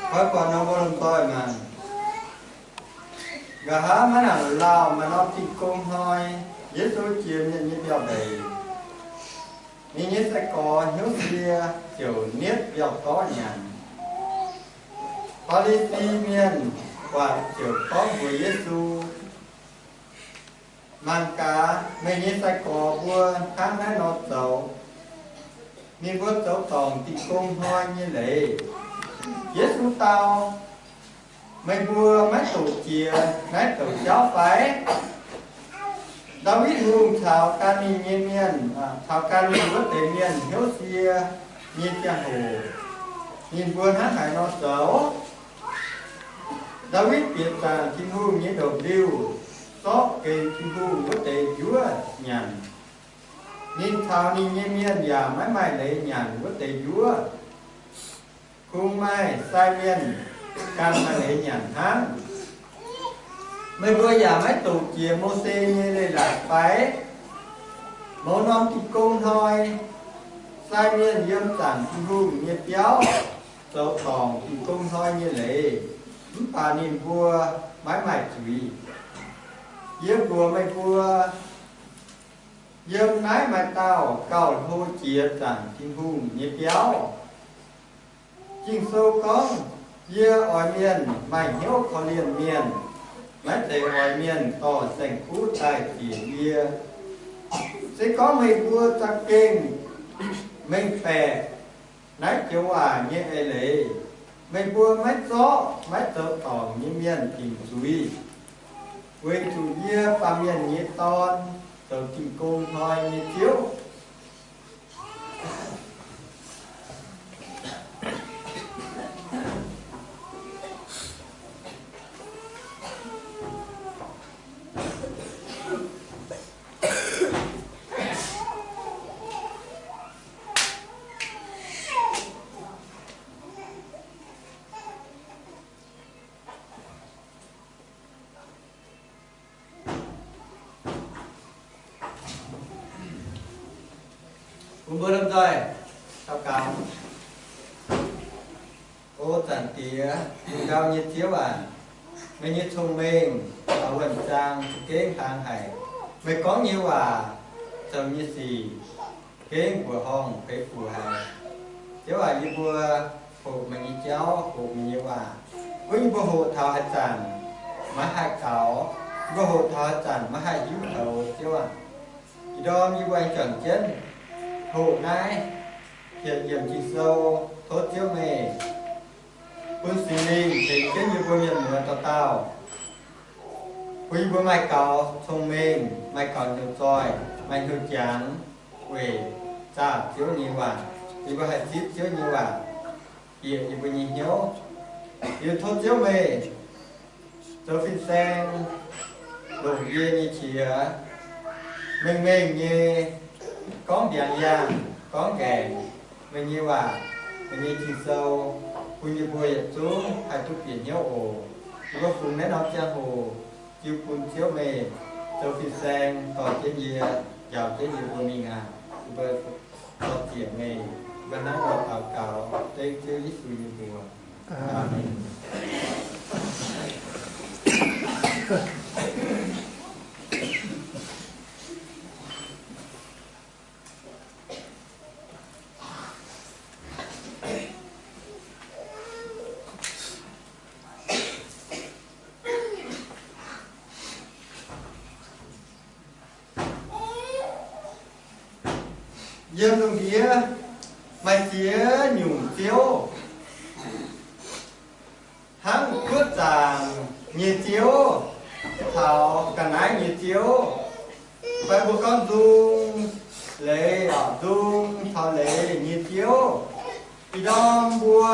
Oix buatc nor mbuo lomh nzoih maah! Nqa'haav maiv nangc lauh maaih norm Tin-Gong Hnoi, Yesu jiex mienh nyei biauv-mbeix. Ninh nyei sai-gorx hnyouv sie ziouc nietv mbiauh dorv nyanc. Faa^li^si Mienh buatc ziouc gorngv mbuox Yesu, Mangc gaax, meih nyei sai-gorx mbuo hnangv naaiv nor zoux. Ninh mbuo zoux dorngc Tin-Gong Hnoi nyei leiz. Yesu dau, Meih mbuo maiv doqc jiex naaiv douc jauv fai? Ndaawitv Hungh caux gan ninh nyei mienh, caux gan ninh wuov deix mienh hnyouv sie nyei ziangh hoc, ninh mbuo hnangv haaix nor zoux? Ndaawitv bieqc zaangc Tin-Hungh nyei ndopv-liuh, zorqv gengx Tin-Hungh wuov deix njuov nyanc. Ninh caux ninh nyei mienh yaac maiv maaih leiz nyanc wuov deix njuov. Kungx maaih sai mienh ganh maaih leiz nyanc hnangv. Meih mbuo yaac maiv doqc jiex Mose nyei leiz-latc fai? Mouz norm Tin-Gong Hnoi, sai mienh yiem zaangc Tin-Hungh nyei biauv zoux dorngc Tin-Gong Hnoi nyei leiz, mv baac ninh mbuo maiv maaih zuiz. Yie mbuox meih mbuo, yiem naaiv maaih dauh gauh hlo jiex zaangc Tin-Hungh nyei biauv. Ging-Sou gorngv, Yie oix mienh maaih hnyouv korv-lienh mienh, maiv zeiz oix mienh dorh saeng-kuv daaih ziec yie. Se gorngv meih mbuo za'gengh mengh baeqc naaiv joux waac nyei eix leiz, meih mbuo maiv zorqv maiv zoux dorngc nyei mienh dingc zuiz, weic zuqc yie, Baamh Mienh nyei Dorn, zoux Tin-Gong Hnoi nyei Ziouv. Bun mbuo lomh nzoih daux gaux. O Zaangc Diex, Tin-Hungh gau nyei Ziouv aac, meih nyei cong-mengh caux wuonh zaang za'gengh hlang haic. Meih gorngv nyei waac, zoux nyei sic, gengh mbuoqc horngh feix fuc haic. Ziouv aac, yie mbuo hoqc meih nyei jauv, hoqc meih nyei waac. Gunv yie mbuo hoqc taux haaix zanc maiv haih gaux, yie mbuo hoqc taux haaix zanc maiv haih hiuv toux, Ziouv aac. Ih ndorm yie mbuo aengx juangc jienv hoqc naaiv hietc yiemc Ging-Sou, tov Ziouv meih bun Singx Lingh tengx jienv yie mbuo mienh muoz dauh dauh, bun yie mbuo maaih gaux cong-mengh, maaih gaux hnyouv zoih, maaih hnyouv jangx weic zaah Ziouv nyei waac. Yie mbuo haih zipv Ziouv nyei waac bieqc yie mbuo nyei hnyouv. Yie tov Ziouv meih zoux fin-saeng longc yie nyei qiex, mengh mengh nyei gorngv ndiangx yaangh, gorngv nqaengc meih nyei waac, meih nyei Ging-Sou, bun yie mbuo yietc zungv haih duqv bieqc hnyouv oc. Yie mbuo fungx naaiv norm ziangh hoc jiu bun Ziouv meih zoux fin-saeng dorh jienv yie, njaaux jienv yie mbuo mingh aac. Yie mbuo dor-ziec meih. Yie mbuo hnangv nor daux gaux dengv Ziouv Yesu nyei mbuox. Aamen. Yiem lungh ndiev maaih ziex nyungc ziouv, hnangv guoqv zaangc nyei ziouv caux ga'naaiv nyei ziouv, fai mbuo gorngv nzung leiz, nzung caux leiz nyei ziouv. Ih ndorm mbuo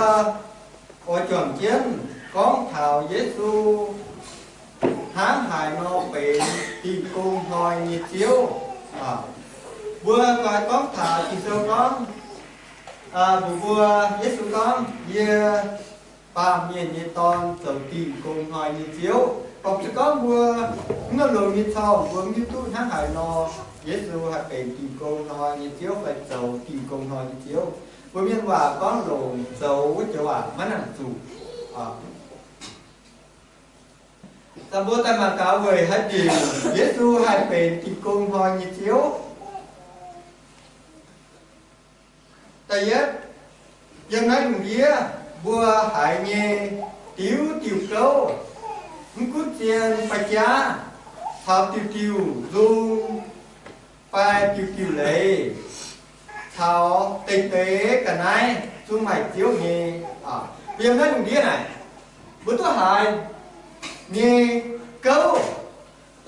oix juangc jienv gorngv taux Yesu hnangv haaix nor benx Tin-Gong Hnoi nyei Ziouv. Mbuo oix gorngv taux Ging-Sou gorngv, mbuox mbuo, Yesu gorngv, Yie, Baamh Mienh nyei Dorn, zoux Tin-Gong Hnoi nyei Ziouv. Gorngv se gorngv mbuo mv longx nyei corc, mbuo mv hiuv duqv hnangv haaix nor Yesu haih benx Tin-Gong Hnoi nyei Ziouv fai zoux Tin-Gong Hnoi nyei Ziouv. Mbuo mienh waac gorngv longc zoux wuov joux waac maiv nangc zuqc. Da'faanh mbuo daaih mangc gaax weic haaix diuc Yesu haih benx Tin-Hungh hnoi nyei Ziouv. Da'yietv, yiem naaiv lungh ndiev mbuo haiz nyei diuh diuh gouv, mv gunv zien fai jaav, caux diuh diuh nzung fai diuh diuh leiz, caux deix deix ga'naaiv zungv maaih Ziouv nyei. Yiem naaiv lungh ndiev naaic, mbuo duqv haiz nyei gouv,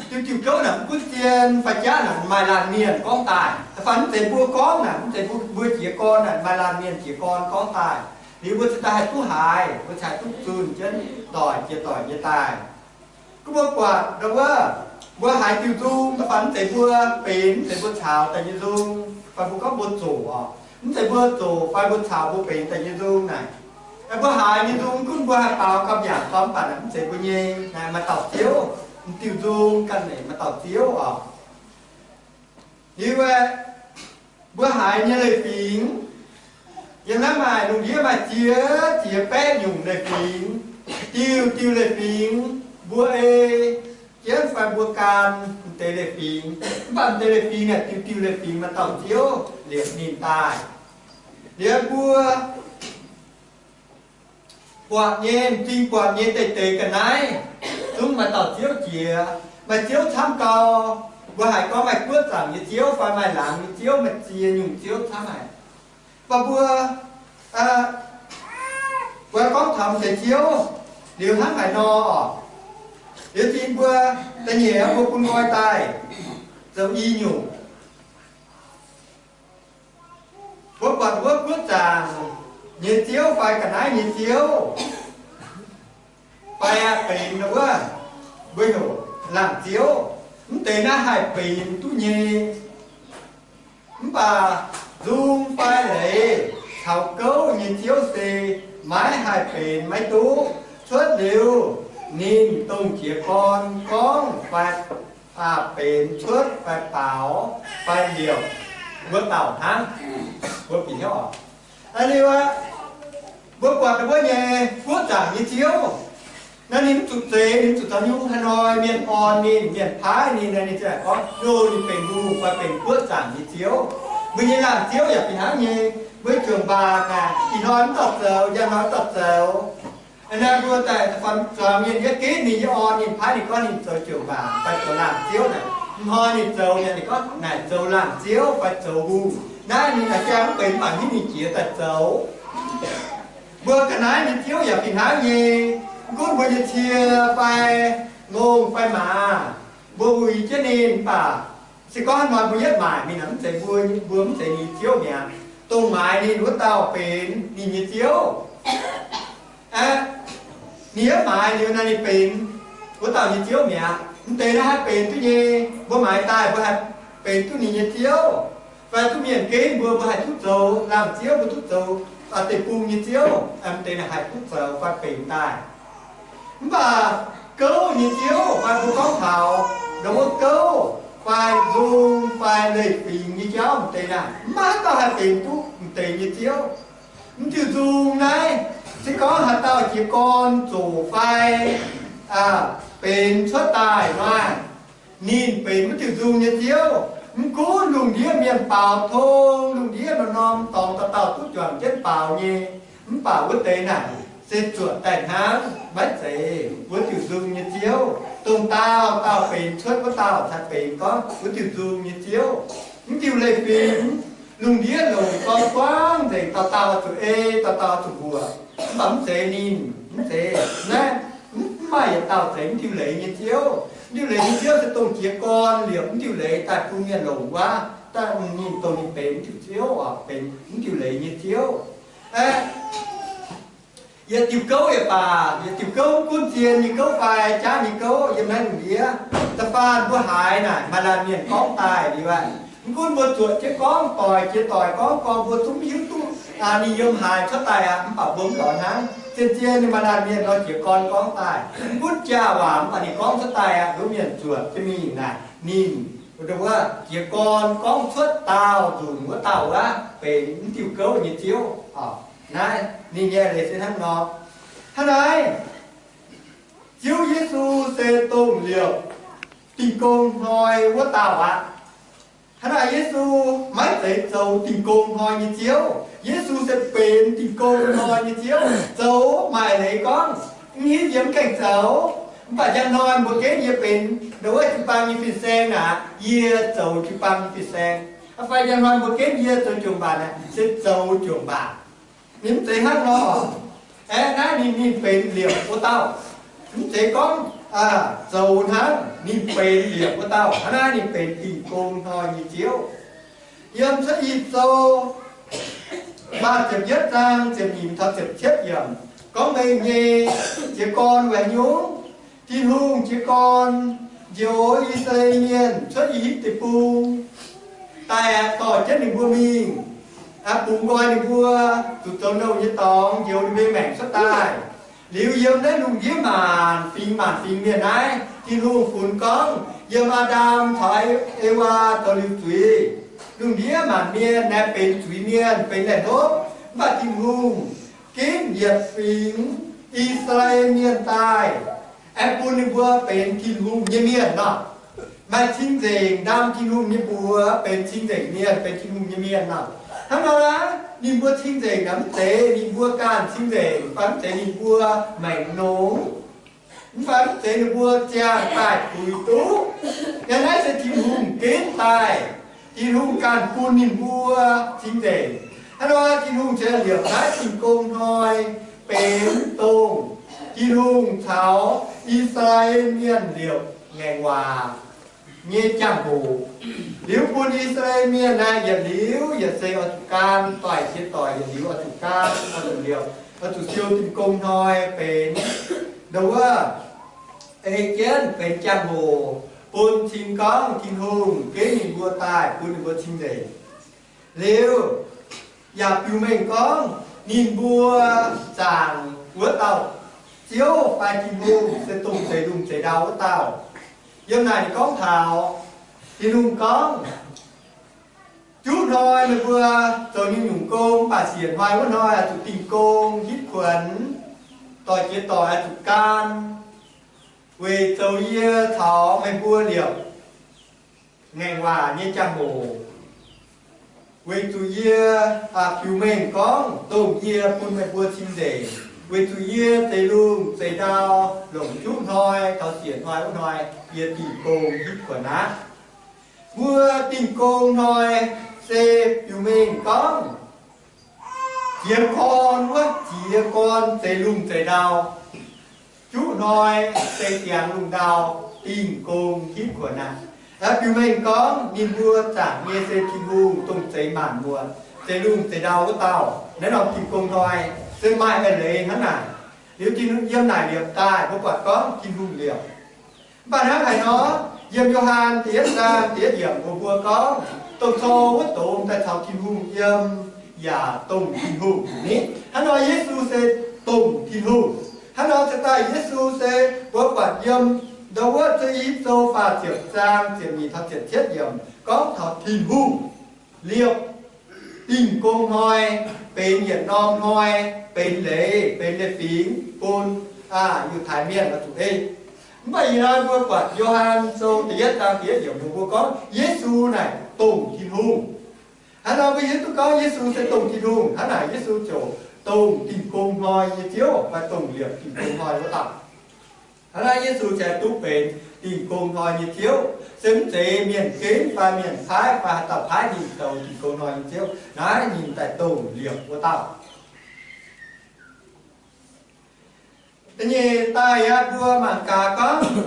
diuh diuh gouv naaic mv gunv zien fai jaav naaic maaih laanh mienh gorngv daaih. Da'faanh mv zeiz mbuo gorngv naaic, mv zeiz mbuo, mbuo jiez gorn naaic, maaih laanh mienh jiez gorn gorngv daaih. Liuz mbuo cingx daaih haih duqv haiz, mbuo cingx duqv zunh jienv doic jiex doic nyei daaih. Gunv mbuo buatc ndau wuov, mbuo haiz diuh nzung, da'faanh mv zeiz mbuo benx, mv zeiz mbuo caux daaih nyei nzung, fai mbuo gorngv mbuo zoqc oc, mv zeiz mbuo zoqc fai mbuo caux mbuo benx daaih nyei nzung naaic. Mbuo haiz nyei nzung gunv mbuo haih baaux gauh mbiaangc gorngv, mv baac naaic mv zeiz mbuo nyei. Naaic maaih dauh Ziouv, m'diuh nzung ganh naaic maaih dauh Ziouv oc. Liuz aeqv, mbuo haiz nyei leiz-fingx, yiem naaiv maaih lungh ndiev maaih ziex ziex baeqv nyungc leiz-fingx. Diuh diuh leiz-fingx mbuo ei jienv fai mbuo gan m'deix leiz-fingx, mv baac m'deix leiz-fingx naaic diuh diuh leiz-fingx maaih dauh Ziouv liepc ninh daaih. Liuz mbuo buatc nyei, m'zing buatc nyei deix deix ga'naaiv zungv maaih dauh Ziouv jiex. Maaih Ziouv camv gau. Mbuo haiz gorngv maaih guoqv zaangc nyei Ziouv fai maaih laangz nyei Ziouv, maaih ziex nyungc Ziouv camv haic. Mv baac mbuo, mbuo gorngv taux deix Ziouv liuz hnangv haaix nor oc? Liuz zinh mbuo da'nyeic mbuo bun nqoi daaih zoux i nyungc. Mbuo buatc wuov guoqv zaangc nyei Ziouv fai ga'naaiv nyei Ziouv fai aqv benx wuov, mbuo heuc laangz ziouv. Mv deix naaiv haih benx duqv nyei. Mv baac nzung fai leiz caux gouv nyei Ziouv se maiv haih benx maiv duqv. Cuotv liuz ninh dongh jiez gorn gorngv fai benx cuotv fai baaux fai liouc wuov dauh hnangv. Mbuo bieqc hnyouv oc. Liuz aqv, mbuo buatc ninh mbuo nyei guoqv zaangc nyei Ziouv. Naaiv ninh mv zuqc zeix, ninh mv zuqc zoux nyungc haaix hnoi mienh orn ninh, mienh paaiv ninh, ninh ziouc gorngv loh ninh benx hungh fai benx guoqv zaangc nyei Ziouv. Mbuo nyei laangz ziouv yaac fih hnangv nyei. Mbuo juangc mbaangc naaic, ih hnoi mv dorh zoux, njang hnoi dorh zoux. Naaiv mbuo daaih zuangx mienh yietv ginv ninh, yietv orn ninh, paaiv ninh, gorngv ninh zoux juangc mbaangc fai zoux laangz ziouv naaic, ih hnoi ninh zoux nyei, ninh gorngv naaic zoux laangz ziouv fai zoux hungh. Naaiv ninh naaic jangx mv benx, mv baac hiuv ninh jiex daaih zoux. Mbuo ga'naaiv nyei ziouv yaac fih hnangv nyei. Mv gunv mbuo nyei cie fai ngongh fai maaz, mbuo uix jienv ninh mv baac se gorngv hnoi mbuo yietv maaic mingh naaic, mv zeiz mbuo, mbuo mv zeiz ninh ziouv mi'aqv. Dongh maaiz ninh wuov dauh benx ninh nyei ziouv. Aeqv, ninh yietv maaiz liuz naaic ninh benx wuov dauh nyei ziouv mi'aqv. Mv deix naaiv haih benx duqv nyei, mbuo maaiz daaih mbuo haih benx duqv ninh nyei ziouv. Fai duqv mienh ginv mbuo, mbuo haih duqv zoux laangz ziouv, mbuo duqv zoux deic-bung nyei ziouv. Mv deix naaic haih duqv zoux fai benx daaih. Mv baac gouv nyei ziouv fai mbuo gorngv taux ndongc wuov gouv fai nzung fai leiz-fingx nyei jauv, mv deix naaic maiv maaih haaix dauh haih benx duqv mv deix nyei ziouv. Mv diuh nzung naaiv, se gorngv haaix dauh jiez gorn zoqc fai benx cuotv daaih nor, ninh benx wuov diuh nzung nyei ziouv. Mv gunv lungh ndiev mienh baaux tong, lungh ndiev norm-norm dorngx dauh dauh duqv juangc jienv baaux nyei, mv baac wuov deix naaic se zuotc daaih hnangv, maiv zeiz wuov diuh nzung nyei ziouv. Dongh dauh dauh benx cuotv wuov dauh cingx benx gorngv wuov diuh nzung nyei ziouv. Mv diuh leiz-fingx, lungh ndiev longc dorn buangv nzengc, dauh dauh zuqc ei, dauh dauh zuqc mbuoqc, mv baac mv zeiz ninh, mv zeiz naaiv, mv maaih yietc dauh zeiz mv diuh leiz nyei ziouv. Mv diuh leiz nyei ziouv se dongh jiez gorn liepc mv diuh leiz daaih bun mienh longc wuov, daaih ninh dongh ninh benx mv diuh ziouv oc, benx mv diuh leiz nyei ziouv. Aeqv, yietc diuh gouv yaac baac, yietc diuh gouv mv gunv zien nyei gouv fai jaav nyei gouv yiem naaiv lungh ndiev, da'faanh mbuo haiz naaic maaih laanh mienh gorngv daaih liuz aqv. Mv gunv mbuo zuoqc jienv gorngv, doic jiex doic gorngv, gorngv mbuo zungv mv hiuv duqv ninh yiem haaix cuotv daaih aqv, mv baac mbuo mv lorz hnangv. Zien-zien ninh maaih laanh mienh nor jiez gorn gorngv daaih, mv gunv jaa waac, mv baac ninh gorngv cuotv daaih aqv, nduov mienh zuoqc jienv mingh naaic, ninh wuov jiez gorn gorngv cuotv dauh nzunc wuov dauh wuov benx mv diuh gouv nyei ziouv. Naaiv ninh nyei leiz se hnangv nor. Hnangv naaiv, Ziouv Yesu se dongh liepc Dingh Gong Hnoi wuov dauh aqv. Hnangv naaic, Yesu maiv zeiz zoux Dingh Gong Hnoi nyei Ziouv. Yesu se benx Dingh Gong Hnoi nyei Ziouv. Zoux maaih leiz gorngv, mv hiuv yie mv gaengh zoux, mv baac njang hnoi mbuo ginv yie benx, ndau wuov jiu-baang nyei fin-saeng aqv, yie zoux jiu-baang nyei fin-saeng. Fai njang hnoi mbuo ginv yie zoux juangc mbaatc aqv, se zoux juangc mbaatc. Ninh mv zeiz hnangv nor. Aeqv, naaiv ninh, ninh benx liepc wuov dauh. Mv zeiz gorngv zoux hnangv, ninh benx liepc wuov dauh. Hnangv naaiv ninh benx Dingh Gong Hnoi nyei Ziouv. Yiem Cuotv I^yipv Sou faah ziepc yietv zaang ziepc nyeic taux ziepc cietv yiemc gorngv, meih nyei jiez gorn weic haaix nyungc? Tin-Hungh jiez gorn njoux I^saa^laa^en Mienh cuotv I^yipv Deic-Bung daaih, dorh jienv ninh mbuo mingh, bungx nqoi ninh mbuo zuqc zoux nouh nyei dorngx, njoux ninh mbuo maengc cuotv daaih. Liuz yiem naaiv lungh ndiev maanc fingx maanc fingx mienh naaiv, Tin-Hungh funx gorngv yiem Aa^ndam caux Ewaa zoux liuz zuiz, lungh ndiev maanc mienh naaiv benx zuiz-mienh, benx laih hlopv. Mv baac Tin-Hungh ginv yietc fingx I^saa^laa^en Mienh daaih, aengx bun ninh mbuo benx Tin-Hungh nyei mienh nor. Maaih cing-nzengc ndaam Tin-Hungh nyei mbuox benx cing-nzengc mienh, benx Tin-Hungh nyei mienh nor. Hnangv nor, ninh mbuo cing-nzengc naaic mv zeiz ninh mbuo ganh cing-nzengc, fai mv zeiz ninh mbuo maengc nongx, mv baac mv zeiz ninh mbuo ziangh daaih puix duqv. Yiem naaiv se Tin-Hungh ginv daaih. Tin-Hungh ganh bun ninh mbuo cing-nzengc. Hnangv nor, Tin-Hungh ziouc liepc naaiv Dingh Gong Hnoi benx dongh Tin-Hungh caux I^saa^laa^en Mienh liepc ngaengc waac nyei jangx-hoc. Liuz bun I^saa^laa^en Mienh naaiv yietc liuz yietc seix oix zuqc gan, doic jiex doic yietc liuz oix zuqc gan, oix zuqc liepc, oix zuqc siou Dingh Gong Hnoi benx ndau wuov ei jienv benx jangx-hoc bun cing gorngv Tin-Hungh ginv ninh mbuo daaih bun ninh mbuo cing-nzengc. Liuz yaac biux mengh gorngv ninh mbuo zaangc wuov dauh Ziouv fai Tin-Hungh se dongh zeix lungh zeix ndau wuov dauh. Yiem naaic ninh gorngv taux, Tin-Hungh gorngv, juqv hnoi meih mbuo zoux nyungc-nyungc gong, mv baac siec hnoi wuov hnoi oix zuqc dingh gong hitv kuonx, doic jiex doic oix zuqc gan, weic zoux yie caux meih mbuo liepc ngaengc waac nyei jangx-hoc. Weic zuqc yie biux mengh gorngv dongh yie bun meih mbuo cing-nzengc, weic zuqc yie zeix lungh zeix ndau, longc juqv hnoi taux siec hnoi wuov hnoi yie dingh gong hitv kuonx aqv. Mbuo dingh gong hnoi se biux mengh gorngv jiez gorn wuov, jiez gorn zeix lungh zeix ndau. Juqv hnoi se ziangx lungh ndau, dingh gong hitv kuonx aqv. Biux mengh gorngv ninh mbuo zaangc nyei se Tin-Hungh, dongh zeix maanc muotc, zeix lungh zeix ndau wuov dauh. Naaiv norm dingh gong hnoi se maaih eix leiz hnangv naaic. Liuz Tin-Hungh yiem naaic liepc daaih, mbuo buatc gorngv Tin-Hungh liepc. Mv baac hnangv haaix nor, yiem Yo^han da'yietv zaang da'yietv yiemc mbuox mbuo gorngv, dongh cou wuov dongz daaih caux Tin-Hungh yiem, yaac dongh Tin-Hungh ni. Hnangv nor Yesu se dongh Tin-Hungh. Hnangv nor cingx daaih Yesu se mbuo buatc yiem ndau wuov Cuotv I^yipv Sou faah ziepc zaang ziepc nyeic taux ziepc cietv yiemc gorngv taux Tin-Hungh liepc dingh gong hnoi, benx yietc norm hnoi, benx leiz, benx leiz-fingx bun Yiutai Mienh oix zuqc ei. Mv baac ih hnoi mbuo buatc Yo^han Sou da'yietv zaang da'yietv yiemc mbuox mbuo gorngv Yesu naaic dongh Tin-Hungh. Hnangv nor mbuo hiuv duqv gorngv Yesu se dongh Tin-Hungh, hnangv naaic Yesu ziouc dongh dingh gong hnoi nyei Ziouv fai dongh liepc dingh gong hnoi wuov dauh. Hnangv naaiv Yesu ziouc duqv benx dingh gong hnoi nyei Ziouv, se mv zeiz mienh ginv fai mienh paaiv fai haaix dauh paaiv ninh zoux dingh gong hnoi nyei Ziouv. Naaiv ninh daaih dongh liepc wuov dauh. Da'nyeic daaih aqv, mbuo mangc gaax gorngv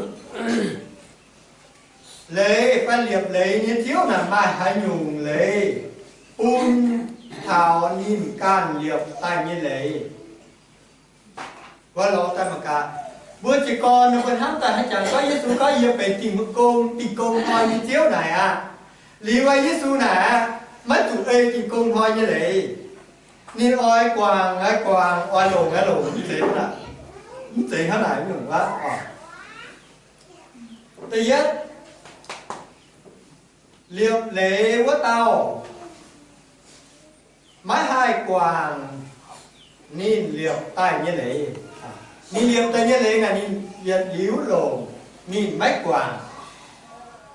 leiz fai liepc leiz nyei Ziouv naaic maaih haaix nyungc leiz bun taux ninh ganh liepc daaih nyei leiz. Mbuo lorz daaih mangc gaax, mbuo jiez gorn mbuo hnamv daaih haaix jangx gorngv Yesu gorngv yie benx dingh gong, dingh gong hnoi nyei Ziouv naaic aqv. Liuz Yesu naaic aqv, maiv zuqc ei dingh gong hnoi nyei leiz. Ninh oix guangc oix guangc, oix longc oix longc, mv zeiz hnangv naaic, mv zeiz hnangv naaic nyungc wuov. Da'yietv, liepc leiz wuov dauh maiv haih guangc ninh liepc daaih nyei leiz. Ninh liepc daaih nyei leiz naaic ninh yietc liuz longc, ninh maiv guangc.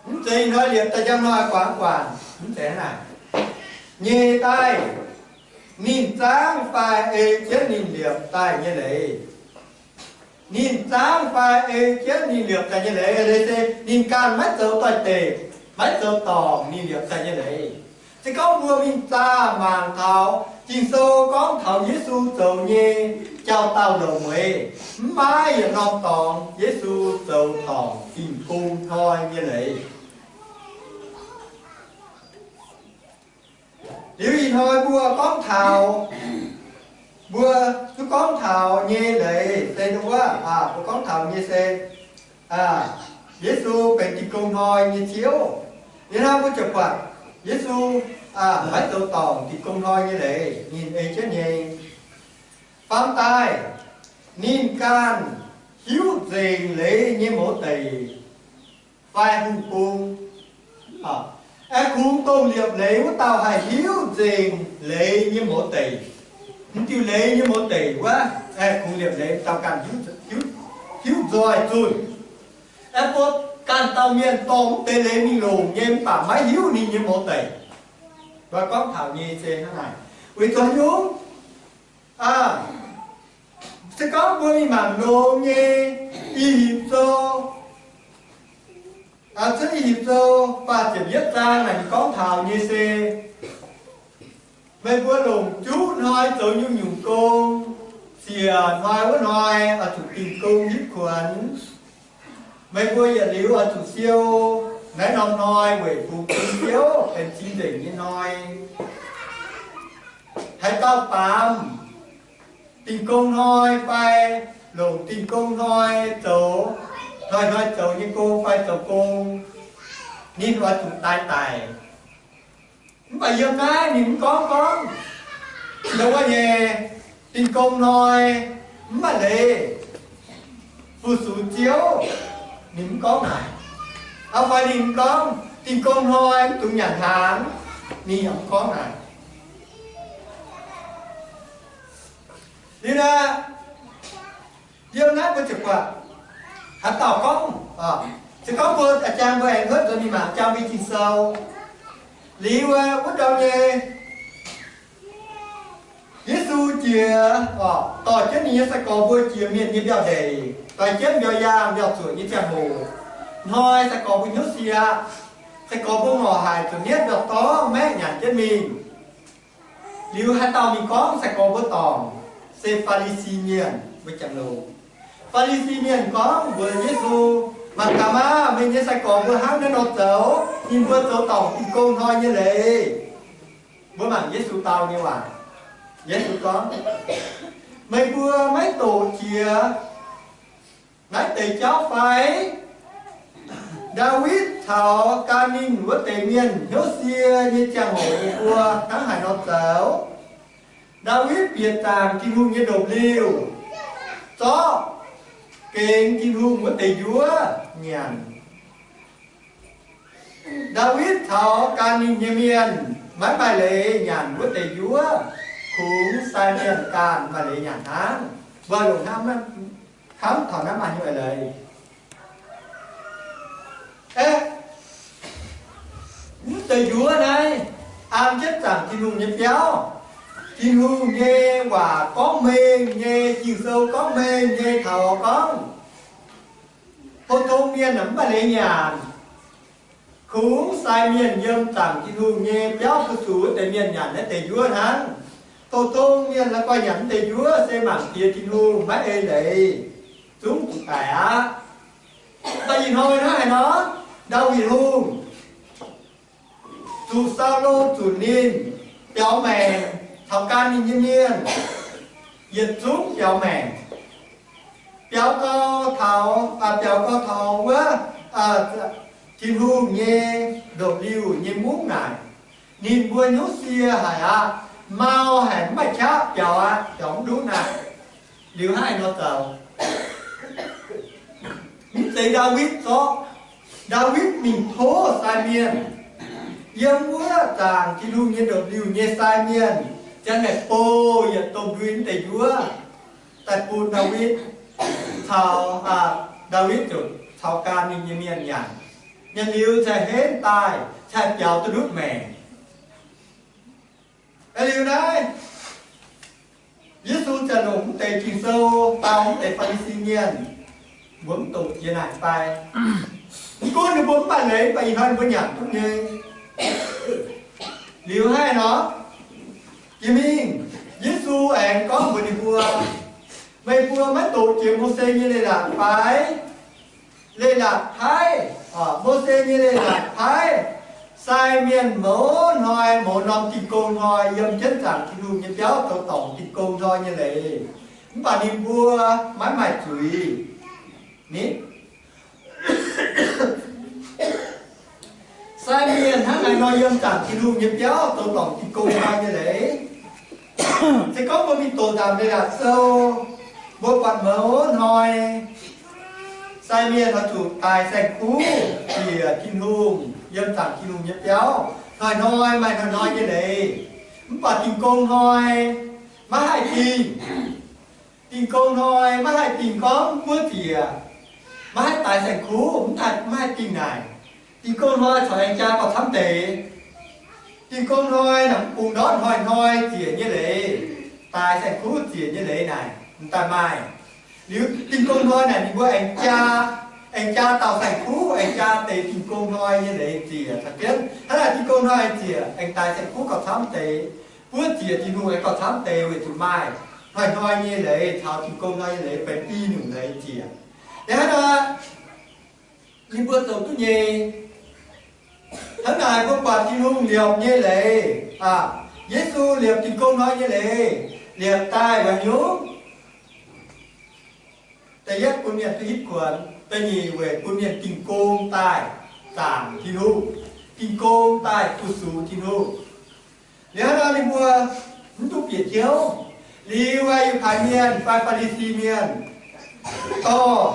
Mv zeiz ih hnoi liepc daaih njang hnoi guangc guangc, mv zeiz hnangv naaic. Nyei daaih, ninh zaangv fai ei jienv ninh liepc daaih nyei leiz. Ninh zaangv fai ei jienv ninh liepc daaih nyei leiz, leiz se ninh ganh maiv zoux doix-dekc, maiv zoux dorngc ninh liepc daaih nyei leiz. Se gorngv mbuo mingh zaah mangc taux Ging-Sou gorngv taux Yesu zoux nyei jauv-dauh longc mueiz, mv maaih yietc norm dorngx Yesu zoux dorngc Ging-Sou hnoi nyei leiz. Liuz ih hnoi mbuo gorngv taux, mbuo duqv gorngv taux nyei leiz se wuov, mbuo gorngv taux nyei se Yesu benx Ging-Sou hnoi nyei Ziouv. Liuz naaiv mbuo ziouc buatc Yesu maiv zoux dorngc Ging-Sou hnoi nyei leiz ninh ei jienv nyei. Faam daaih, ninh ganh hiuv nzengc leiz nyei mouz deic fai hungh bung. Aeqv, kungx dongh liepc leiz wuov dauh haih hiuv nzengc leiz nyei mouz deic. Mv diuh leiz nyei mouz deic wuov, aeqv, kungx liepc leiz dauh ganh hiuv nzoih zunh. Aeqv, mbuo ganh dauh mienh dorh mv deix leiz mingh longc nyei mv baac maiv hiuv ninh nyei mouz deic. Mbuo gorngv taux nyei se hnangv naaic. Weic zuqc haaix nyungc? Se gorngv mbuo mingh mangc longx nyei I Hipv Sou, cuotv I Hipv Sou faah ziepc yietv zaang naaic ninh gorngv taux nyei se, meih mbuo longc juqv hnoi zoux nyungc-nyungc gong, siec hnoi wuov hnoi oix zuqc dingh gong hitv kuonx. Meih mbuo yietc liuz oix zuqc siou, naaiv norm hnoi weic bungx bun Ziouv benx cing-nzengc nyei hnoi. Haaix dauh baamz dingh gong hnoi fai longc dingh gong hnoi zoux, hnoi-hnoi zoux nyei gong fai zoux gong, ninh oix zuqc daix daic. Mv baac yiem naaiv ninh mv gorngv gorngv, ndongc wuov nyei, dingh gong hnoi mv maaih leiz fu-sux Ziouv, ninh mv gorngv naaic. Aa, fai ninh mv gorngv dingh gong hnoi mv dungx nyanc hnaangx, ninh yaac mv gorngv naaic. Liuz naaiv, yiem naaiv mbuo ziouc buatc haaix dauh gorngv, se gorngv mbuo jangx mbuo aengx huotv nzuonx mingh mangc jangx mbuo Ging-Sou. Liuz wuov ndau nyei, Yesu jiex, dorh jienv ninh nyei sai-gorx mbuo jiex mienh nyei mbiauh ndeic, dorh jienv mbiauz yaangh mbiauh zuoqc nyei ziangh hoc, hnoi sai-gorx mbuo hnyouv sie aqv. Sai-gorx mbuo ngorc haic, zuqc nietv mbiauh dorngv maeqv nyanc jienv mingh. Liuz haaix dauh mingh gorngv sai-gorx mbuo dorngc? Se Faa^li^si Mienh mbuo jangx longx. Faa^li^si Mienh gorngv mbuox Yesu, Mangc gaax maah! Meih nyei sai-gorx mbuo hnangv naaiv nor zoux, ninh mbuo zoux dorngc dingh gong hnoi nyei leiz. Mbuo mangc Yesu dau nyei waac. Yesu gorngv, Meih mbuo maiv doqc jiex naaiv deix jauv fai? Ndaawitv caux gan ninh wuov deix mienh hnyouv sie nyei ziangh hoc ninh mbuo hnangv haaix nor zoux? Ndaawitv bieqc zaangc Tin-Hungh nyei ndopv-liuh, zorqv gengx Tin-Hungh wuov deix njuov nyanc. Ndaawitv caux gan ninh nyei mienh maiv maaih leiz nyanc wuov deix njuov, kungx sai mienh ganh maaih leiz nyanc hnangv. Mbuo longc hnamv, hnamv taux naaiv maaih nyungc leiz. Aeqv, mv deix njuov naaiv an jienv zaangc Tin-Hungh nyei biauv. Tin-Hungh nyei waac gorngv mengh nyei, Ging-Sou gorngv mengh nyei taux gorngv, to-tong mienh mv maaih leiz nyanc. Kungx sai mienh yiem zaangc Tin-Hungh nyei biauv fu-sux wuov deix mienh nyanc naaiv deix njuov hnangv. To-tong mienh la'guaih nyanc naaiv deix njuov se mangc diex Tin-Hungh maiv ei leiz, zungv zuqc daic aqv. Mv baac ih hnoi hnangv haaix nor, Ndaawitv Hungh zuqc Saulo zunc ninh biaux maengc caux gan ninh nyei mienh yietc zungv biaux maengc. Biaux gau taux, biaux gau taux wuov Tin-Hungh nyei ndopv-liuh nyei mungv naaic, ninh mbuo hnyouv sie haic aqv, mau haic, mv maaih qaqv biaux aqv, biaux mv ndutv aqv. Liuz hnangv haaix nor zoux? Mv zeiz Ndaawitv zorqv. Ndaawitv mingh tov sai mienh, yiem wuov zaangc Tin-Hungh nyei ndopv-liuh nyei sai mienh, ziang naaic bouh yietc domh ndui mv deix njuov daaih bun Ndaawitv. caux, Ndaawitv ziouc caux gan ninh nyei mienh nyanc. Nyanc liuz cingx henv daaih, cingx biaux duqv ndutv maengc. Liuz naaiv, Yesu ziouc longc mv deix Ging-Sou dau mv deix Faa^li^si Mienh, mbuo mv doqc jiex naaic fai? Mv gunv ninh mbuo mv maaih leiz, mv baac ih hnoi ninh mbuo nyanc duqv nyei. Liuz haaix nor, jiex mingh, Yesu aengx gorngv mbuox ninh mbuo, meih mbuo maiv doqc jiex Mose nyei leiz-latc fai? Leiz-latc paaiv, Mose nyei leiz-latc paaiv sai mienh mouz hnoi mouz norm Dingh Gong Hnoi yiem jienv zaangc Tin-Hungh nyei biauv zoux dorngc Dingh Gong Hnoi nyei leiz. Mv baac ninh mbuo maiv maaih zuiz. Ni, sai mienh hnangv haaix nor yiem zaangc Tin-Hungh nyei biauv zoux dorngc Dingh Gong Hnoi nyei leiz? Se gorngv mbuo mingh doqc ndaangc leiz-latc sou, mbuo buatc mouz hnoi sai mienh oix zuqc daaih saeng-kuv ziec Tin-Hungh yiem zaangc Tin-Hungh nyei biauv. Hnoi-hnoi maaih hnoi-hnoi nyei leiz. Mv baac Dingh Gong Hnoi maiv haih dingh. Dingh Gong Hnoi maiv haih dingh gorngv buov ziec, maiv haih daaih saeng-kuv, mv haih, maiv haih dingh naaic. Dingh Gong Hnoi corc aengx jaa gauh camv deix. Dingh Gong Hnoi naaic mv bungx ndortv hnoi-hnoi ziec nyei leiz, daaih saeng-kuv ziec nyei leiz naaic m'daaih maaih. Liuz Dingh Gong Hnoi naaic ninh mbuo aengx jaa, aengx jaa dauh saeng-kuv, aengx jaa deix Dingh Gong Hnoi nyei leiz ziec caux jienv. Hnangv naaic Dingh Gong Hnoi ziec aengx daaih saeng-kuv gauh camv deix, buov ziec Tin-Hungh aengx gauh camv deix weic zuqc maaih hnoi-hnoi nyei leiz caux Dingh Gong Hnoi nyei leiz benx i nyungc leiz ziec. Yaac hnangv naaic, ninh mbuo zoux duqv nyei. Hnangv naaic mbuo buatc Tin-Hungh liepc nyei leiz, Yesu liepc Dingh Gong Hnoi nyei leiz, liepc daaih weic nyungc. Da'yietv bun mienh duqv hitv kuonx, da'nyeic weic bun mienh dingh gong daaih zaangc Tin-Hungh, dingh gong daaih fu-sux Tin-Hungh. Liuz hnangv nor ninh mbuo mv duqv bieqc hnyouv. Liuz yietc kaaix mienh fai Faa^li^si Mienh dorh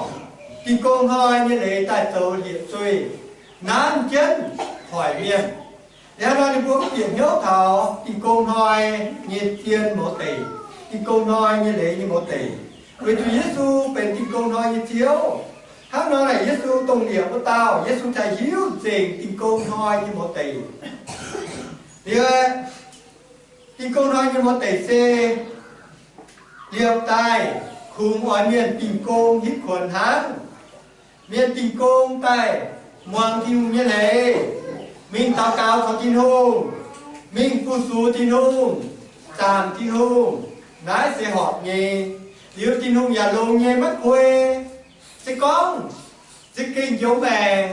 Dingh Gong Hnoi nyei leiz daaih zoux hietc zueih nanv jienv hoic mienh. Liuz hnangv nor ninh mbuo mv bieqc hnyouv taux Dingh Gong Hnoi nyei zien mouz deic, Dingh Gong Hnoi nyei leiz nyei mouz deic, weic zuqc Yesu benx Dingh Gong Hnoi nyei Ziouv. Hnangv nor naaic Yesu dongh liepc wuov dauh, Yesu cingx hiuv nzengc Dingh Gong Hnoi nyei mouz deic. Liuz, Dingh Gong Hnoi nyei mouz deic se liepc daaih kungx oix mienh dingh gong hitv kuonx hnangv. Mienh dingh gong daaih muangx Tin-Hungh nyei leiz, mingh daux gaux caux Tin-Hungh, mingh fu-sux Tin-Hungh, zaangc Tin-Hungh. Naaiv se horpc nyei. Liuz Tin-Hungh yaac longx nyei, maiv kuei. Se gorngv za'gengh njoux maengc,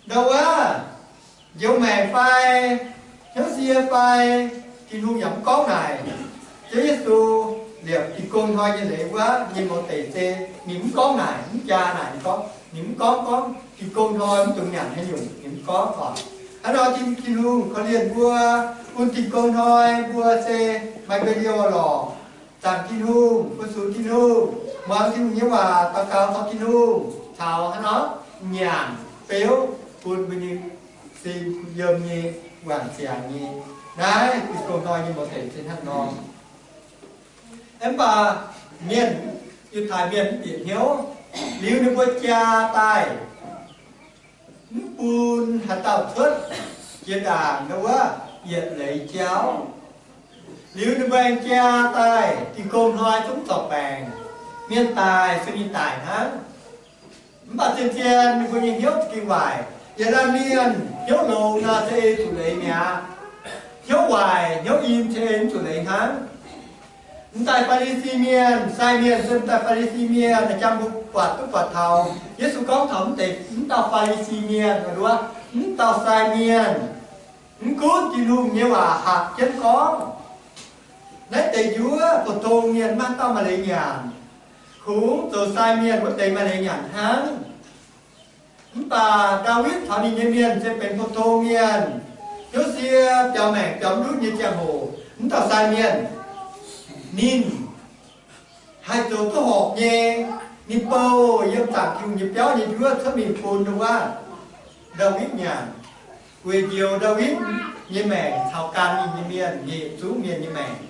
ndau wuov, njoux maengc fai hnyouv sie fai, Tin-Hungh yaac mv gorngv naaic. Ziouv Yesu liepc Dingh Gong Hnoi nyei leiz wuov nyei mouz deic se ninh mv gorngv naaic, mv jaa naaic. Ninh gorngv, ninh mv gorngv, gorngv Dingh Gong Hnoi mv dungx nyanc haaix nyungc, ninh mv gorngv oc. Hnangv nor Tin, Tin-Hungh korv-lienh mbuo, bun Dingh Gong Hnoi mbuo se maaih mbuo liouh lorqc, zaangc Tin-Hungh, fu-sux Tin-Hungh, muangx Tin-Hungh nyei waac, daux gaux caux Tin-Hungh, caux hnangv nor nyanc beuv bun mbuo nyei sin yiem nyei, wangc ziangx nyei. Naaiv Dingh Gong Hnoi nyei mouz deic se hnangv nor. Mv baac mienh, Yiutai mienh mv bieqc hnyouv. Liuz ninh mbuo jaa daaih, mv bun haaix dauh cuotv jiex ndaangc ndau wuov yietc leiz jauv. Liuz ninh mbuo aengx jaa daaih, Dingh Gong Hnoi zungv zorc baengc, mienh daic se mingh daic hnangv. Mv baac zien-zien ninh mbuo nyei hnyouv za'gengh waaic. Yietc laanh mienh hnyouv longx nor, za'eix zuqc leiz mi'aqv. Hnyouv waaic, hnyouv im, za'eix mv zuqc leiz hnangv. M'daaih Faa^li^si Mienh, sai mienh se m'daaih Faa^li^si Mienh, jangx mbuo buatc duqv buatc taux Yesu gorngv taux mv deix, mv dauh Faa^li^si Mienh wuov, mv dauh sai mienh, mv gunv Tin-Hungh nyei waac hatc jienv gorngv, naaiv deix njuov pou-tong mienh maiv dauh maaih leiz nyanc, kungx zoux sai mienh wuov deix maaih leiz nyanc hnangv. Mv baac Ndaawitv caux ninh nyei mienh se benx pou-tong mienh, hnyouv sie, biaux maengc biaux mv ndutv nyei ziangh hoc, mv dauh sai mienh ninh haih zoux duqv horpc nyei, ninh bouh yiem zaangc Tin-Hungh nyei biauv nyei njuov cuotv mingh bun wuov Ndaawitv nyanc, weic njoux Ndaawitv nyei maengc caux gan ninh nyei mienh, nyeic zungv mienh nyei maengc.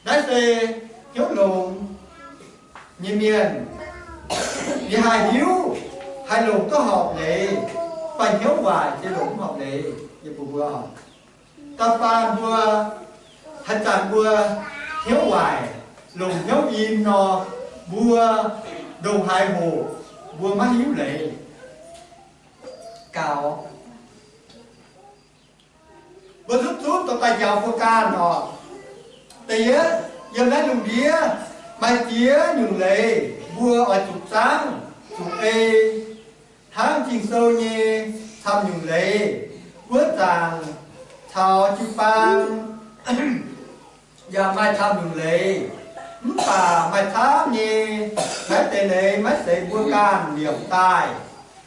Naaiv se hnyouv longx. nyei mienh, ninh haih hiuv, haih longc duqv horpc leiz, fai hnyouv waaic se longc mv horpc leiz nyei mbuo. Da'faanh mbuo, haaix zanc mbuo hnyouv waaic, longc hnyouv im nor, mbuo ndongc haaix hoc mbuo maiv hiuv leiz. Gaux, mbuo zutv zutv dorh daaih njaaux mbuo ganh oc. Da'yietv, yiem naaiv lungh ndiev maaih ziex nyungc leiz mbuo oix zuqc zaangv zuqc ei. Hnangv Ging-Sou nyei camv nyungc leiz, wuov zanc caux jiu-baang yaac maaih camv nyungc leiz. Mv baac maaih camv nyei, naaiv deix leiz maiv zeiz mbuo ganh liepc daaih.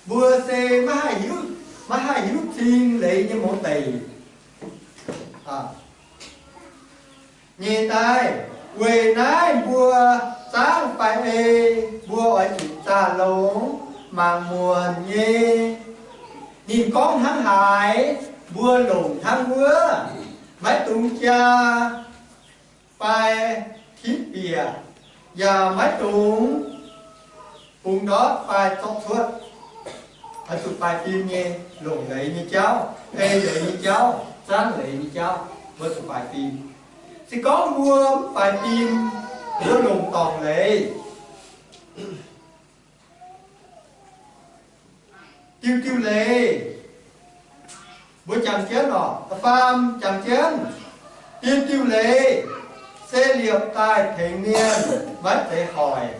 Mbuo se maiv haih hiuv, maiv haih hiuv cing leiz nyei mouz deic nyei daaih. Weic naaiv mbuo zaangv fai ei, mbuo oix zuqc zaah longx, mangc muonc nyei. Ninh gorngv hnangv haaix, mbuo longc hnangv wuov. Maiv dungx jaa fai tipv bieqc, yaac maiv dungx bungx ndortv fai zorqv cuotv. Oix zuqc faix fim nyei, longc leiz nyei jauv, ei leiz nyei jauv, zaangv leiz nyei jauv, mbuo zuqc faix fim. Se gorngv mbuo mv faix fim, mbuo longc dorngc leiz, diuh diuh leiz, mbuo jangx jienv oc, da'faam jangx jienv, diuh diuh leiz se liepc daaih tengx mienh maiv zeiz hoic,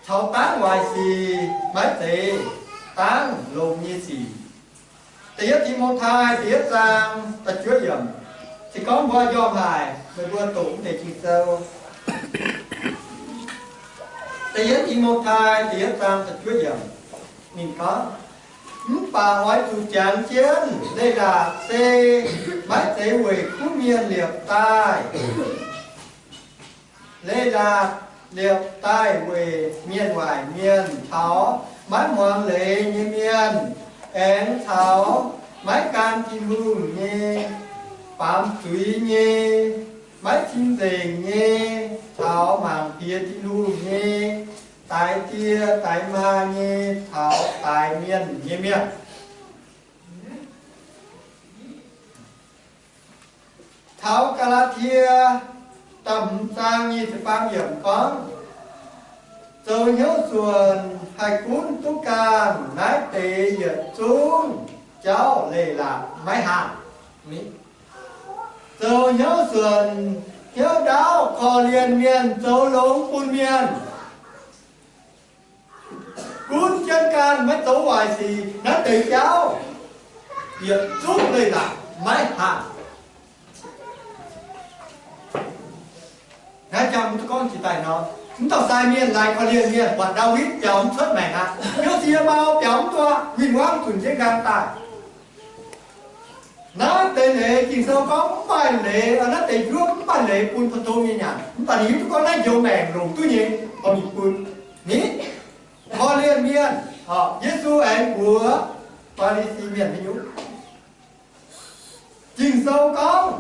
caux dangv waaic sic maiv zeiz dangv longx nyei sic. Da'yietv Ti^mo^tai da'yietv zaang da'juov yiemc. Se gorngv mbuo njormh haic, meih mbuo doqc mv deix Ging-Sou. Da'yietv Ti^mo^tai da'yietv zaang da'juov yiemc, ninh gorngv, mv baac oix zuqc jangx jienv leiz-latc se maiv zeiz weic kuv mienh liepc daaih. Leiz-latc liepc daaih weic mienh waaic mienh caux maiv muangx leiz nyei mienh, aengx caux maiv gan Tin-Hungh nyei, baamz zuiz nyei, maiv cing-nzengc nyei, caux mangc piex Tin-Hungh nyei, daix die daix maa nyei, caux daix mienh nyei mienh. Taux Gaa^laa^tie da'hmz zaang nyic ziepc faam yiemc gorngv, zoux hnyouv suonc haih gunv duqv ganh naaiv deix yietc zungv jauv leiz-latc maiv haangh. Zoux hnyouv suonc, hnyouv ndaauv, korv-lienh mienh, zoux longx bun mienh, gunv jienv ganh maiv zoux waaic sic naaiv deix jauv, yietc zungv leiz-latc maiv haangh. Naaiv jangx mv duqv gorngv jiex daaih nor, mv dauh sai mienh laaix korv-lienh mienh, buatc Ndaawitv biaux mv cuotv maengc aqv. Yo^sie mau biaux mv duqv, win-wangv zunc jienv nqaang daaih. Naaiv deix leiz Ging-Sou gorngv mv maaih leiz, naaiv deix njuov mv maaih leiz bun pou-tong nyei nyanc. Mv baac ninh hiuv duqv gorngv naaiv njoux maengc longc duqv nyei, horpc ninh bun. Ni, korv-lienh mienh, Yesu aengx mbuox Faa^li^si Mienh nyei nyuv. Ging-Sou gorngv,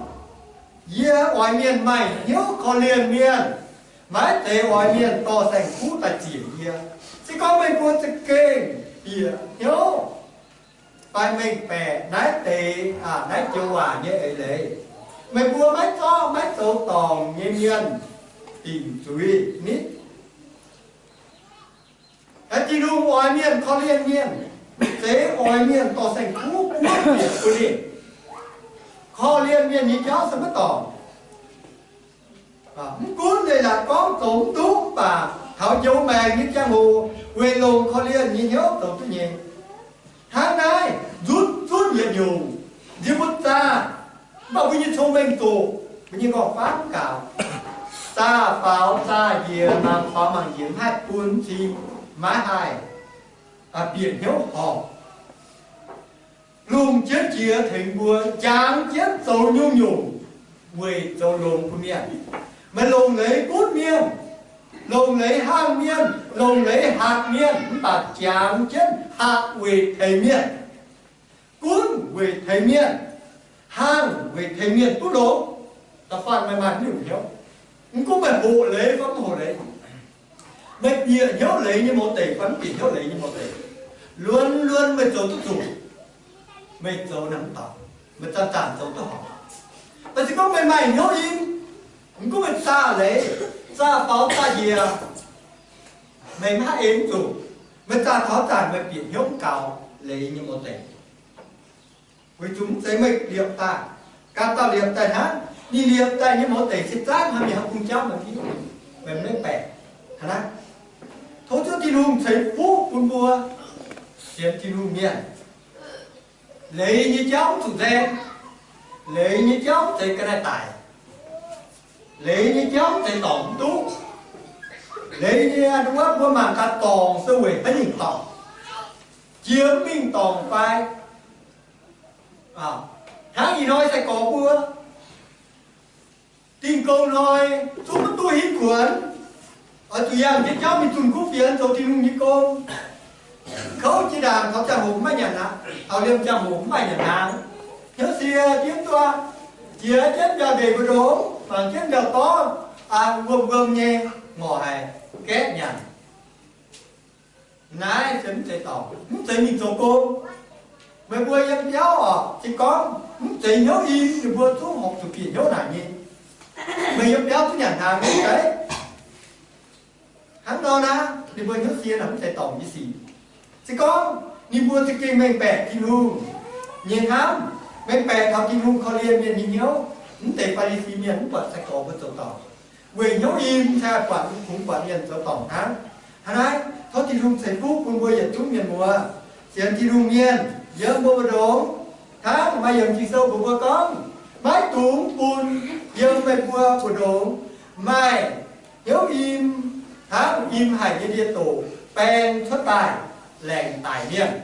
yie oix mienh maaih hnyouv korv-lienh mienh, maiv zeiz oix mienh dorh saeng-kuv daaih ziec yie. Se gorngv meih mbuo za'gengh bieqc hnyouv fai mengh baeqc naaiv deix, naaiv joux waac nyei eix leiz, meih mbuo maiv zorqv maiv zoux dorngc nyei mienh dingc zuiz nitv. Tin-Hungh oix mienh korv-lienh mienh, maiv zeiz oix mienh dorh saeng-kuv buov bieqc bun ninh. Korv-lienh mienh nyei jauv se maiv dorngc. Mv gunv leiz-latc gorngv zoux mv duqv, mv baac taux njoux maengc nyei ziangh hoc weic longc korv-lienh nyei hnyouv zoux duqv nyei. Hnangv naaiv nzutv zunv yietc nyungc, nziex mbuo zaah, mv baac mbuo nyei cong-mengh doqc, mbuo nyei nqorngv-famv gaux, zaah faaux zaah njiec, mangc faaux mangc njiec, mv haih bun cing, maiv haih bieqc hnyouv horpc. Lungh jiex jiex tengx mbuo jangx jienv zoux nyungc-nyungc weic zoux longx bun mienh. Meih longc leiz gunv mienh, longc leiz haangh mienh, longc leiz hatc mienh, mv baac jangx jienv hatc weic tengx mienh, gunv weic tengx mienh, haangh weic tengx mienh duqv longx. Da'faanh meih maaih nyungc hnyouv, mv gunv meih hoqc leiz fai mv hoqc leiz, Meih bieqc hnyouv leiz nyei mouz deic fai mv bieqc hnyouv leiz nyei mouz deic, luonx-luonx meih zoux duqv zuqc, meih zoux naaic mv dauh, meih zanc-zanc zoux duqv horpc. Mv baac se gorngv meih maaih hnyouv im, mv gunv meih zaah leiz, zaah faaux, zaah njiec, meih maiv haih ei mv zuqc. Meih zaah taux zanc meih bieqc hnyouv mv gaux leiz nyei mouz deic. Weic zuqc mv zeiz meih liepc daaih, ganh dauh liepc daaih hnangv. Ninh liepc daaih nyei mouz deic se zaangv haaix mienh haaix bung jauv meih mv hiuv, meih maiv baeqc. Hnangv naaiv, tov Ziouv Tin-Hungh ceix fuqv bun mbuo sienx Tin-Hungh mienh. Leiz nyei jauv mv zuqc nzaeng. Leiz nyei jauv mv zeiz ga'naaiv daic. Leiz nyei jauv mv zeiz dorngc mv duqv. Leiz nyei a'nduov mbuo mangc gaax dorngc se weic haaix nyungc dorngc, jiex mingh dorngc fai hnangv ih hnoi sai-gorx mbuo dingh gong hnoi zungv maiv duqv hiuv kuonx. Oix zuqc yangh jienv jauv mingh zunh kuv fienx zoux Tin-Hungh nyei gong. Kouv jiex ndaangc taux ziangh hoc mv maaih nyanc hnaangx, taux liemh ziangh hoc mv maaih nyanc hnaangx. Hnyouv sie jienv duqv, jiex jienv mbiauz ndeic mbu'ndongx, mangc jienv mbiauz dorv, wuom-wuom nyei, ngorc haic, gaeqv nyanc. Naaiv se mv zeiz dorngc, mv zeiz mingh zoux gong. Meih mbuo yiem biauv oc, se gorngv mv zeiz hnyouv im, ninh mbuo zungv horpc zuqc bieqc hnyouv naaic nyei. Meih yiem biauv zungv nyanc hnaangx nyei deix. Hnangv nor naaiv, ninh mbuo hnyouv sie naaic mv zeiz dorngc nyei sic. Se gorngv ninh mbuo za'gengh mengh baeqc Tin-Hungh nyei hnamv, mengh baeqc taux Tin-Hungh korv-lienh mienh nyei hnyouv, mv deix Faa^li^si Mienh mv buatc sai-gorx mbuo zoux dorngc. Weic hnyouv im cingx buatc, kungx buatc mienh zoux dorngc hnangv. Hnangv naaiv, tov Tin-Hungh ceix fuqv bun mbuo yietc zungv mienh muoz, sienx Tin-Hungh mienh, yiem mbuo mbu'ndongx, hnangv maaih yiemc Ging-Sou mbuox mbuo gorngv, maiv dungx bun yiem meih mbuo mbu'ndongx maaih hnyouv im hnangv im haic nyei ndie-doc baeng cuotv daaih laengc daic mienh.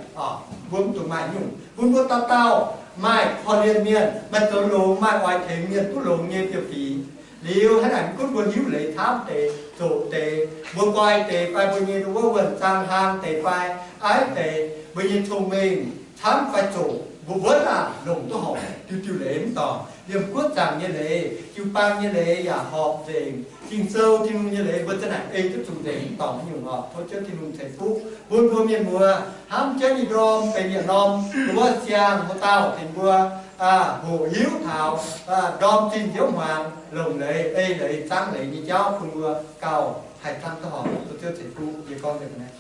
Mbuo mv dungx maaih nyungc. Bun mbuo dauh dauh maaih korv-lienh mienh, maaih zoux longx, maaih oix tengx mienh duqv longx nyei fiem-fingx. Liuz hnangv naaic, mv gunv mbuo hiuv leiz camv deix, zoqc deix, mbuo guai deix fai, mbuo nyei wuov wuonh zaang hlang deix fai, aiv deix, mbuo nyei cong-mengh camv fai zoqc, mbuo wuonv aac longc duqv horpc diuh diuh leiz mv dorngc. Liemh guoqv zaangc nyei leiz, jiu-baang nyei leiz yaac horpc nzengc. Ging-Sou, Tin-Hungh nyei leiz mbuo za'naaic ei duqv zuqc nzengc mv dorngc nyungc oc. Tov Ziouv Tin-Hungh ceix fuqv bun mbuo mienh muoz hnamv jienv nyei ndorm benx yietc norm wuov siang-hlo dauh tengx mbuo hoqc hiuv taux ndorm zinh nziouv hmuangx, longc leiz, ei leiz, zaangv leiz nyei jauv bun mbuo gauh haih zaangv duqv horpc. Tov Ziouv ceix fuqv. Yie gorngv nzengc naaiv.